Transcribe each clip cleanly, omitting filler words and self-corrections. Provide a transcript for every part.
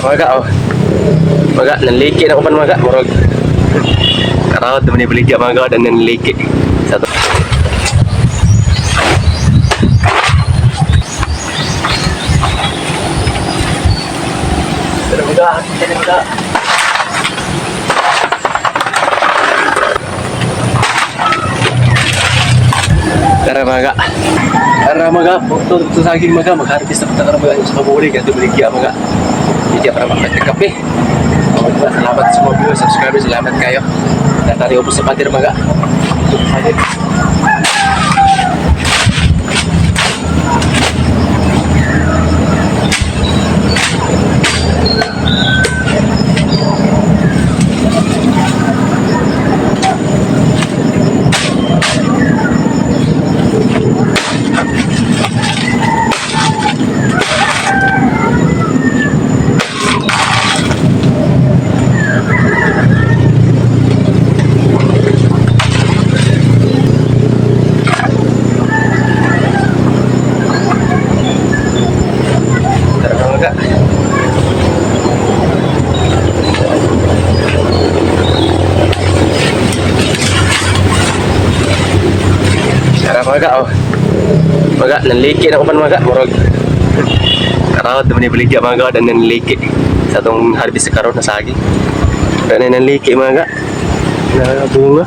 Tara, maga oh. Maga, nanliki na upan, maga. Murag. Karawat naman ibaligya, maga, dan nanliki. Sa to. Tara, maga, tara, maga. Tara, maga. Tara, maga, to to saging, maga, mag-harvest na punta maga sa kabuli kasi baligya, maga. Baligya para makapit kape. Oh, diba? Salamat sa mga viewers, subscribers, salamat kayo. Natari ubos sa pader, maga. Pader. Tara, maga. Tara, maga oh. Maga, nanliki na upan, maga. Murag. Karawat naman ibaligya, maga, dan nanliki. Sa atong harvest sa karon na saging. Dan nanliki, maga. Na bunga.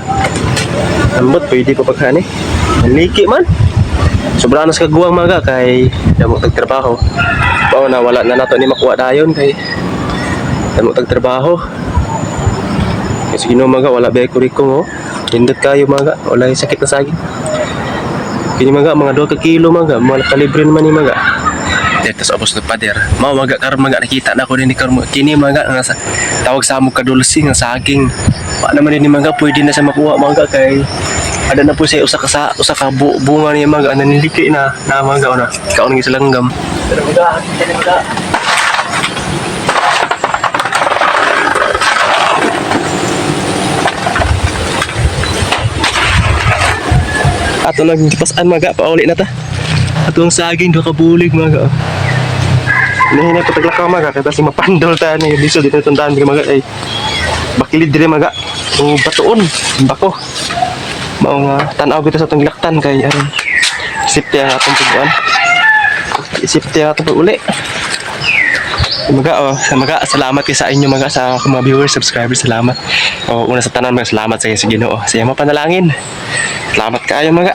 Ambot, pwede pa pagkani. Nanliki man. Sobra na sa kaguwang, maga, kay damo tag trabaho. Pao na wala na nato ni makuha dayon kay damo tag trabaho. Kasi Ginoo, maga, wala ba kurikong oh. Hindot kayo, maga, wala yung sakit na saging. Kini, maga, mga 2 ka kilo, maga, mga kalibre naman ni, maga. Dito sa ubos ng pader. Mao, maga, karon, maga, nakita na ko din ni karon kini, maga, nga sa, tawag sa among kadulsi nga saging. Pa naman din ni, maga, pwede na sa makuha, maga, kay ada na po siya usa ka sa usa ka bunga niya, maga, naniliki na na, maga, ona. Kaon nga sa langgam. Pero maga, pero maga. Ato nang pasan, maga, pauli na ta. Atong saging duha ka bulig, maga. Hinahinay pataglakaw, maga, kay si mapandol ta ni lisod dito tandaan diri, maga, ay bakilid diri, maga. O batuon, bako. Mao nga tan-aw kita sa atong gilaktan kay aron safety ang atong pag-uan. Safety ang atong pag-uli. Maga oh, maga, salamat kay sa inyo, maga, sa akong mga viewers, subscribers, salamat. Oh, una sa tanan, maga, salamat sa inyo sa Ginoo. Sa iyang mapanalangin. Salamat kaayo, maga.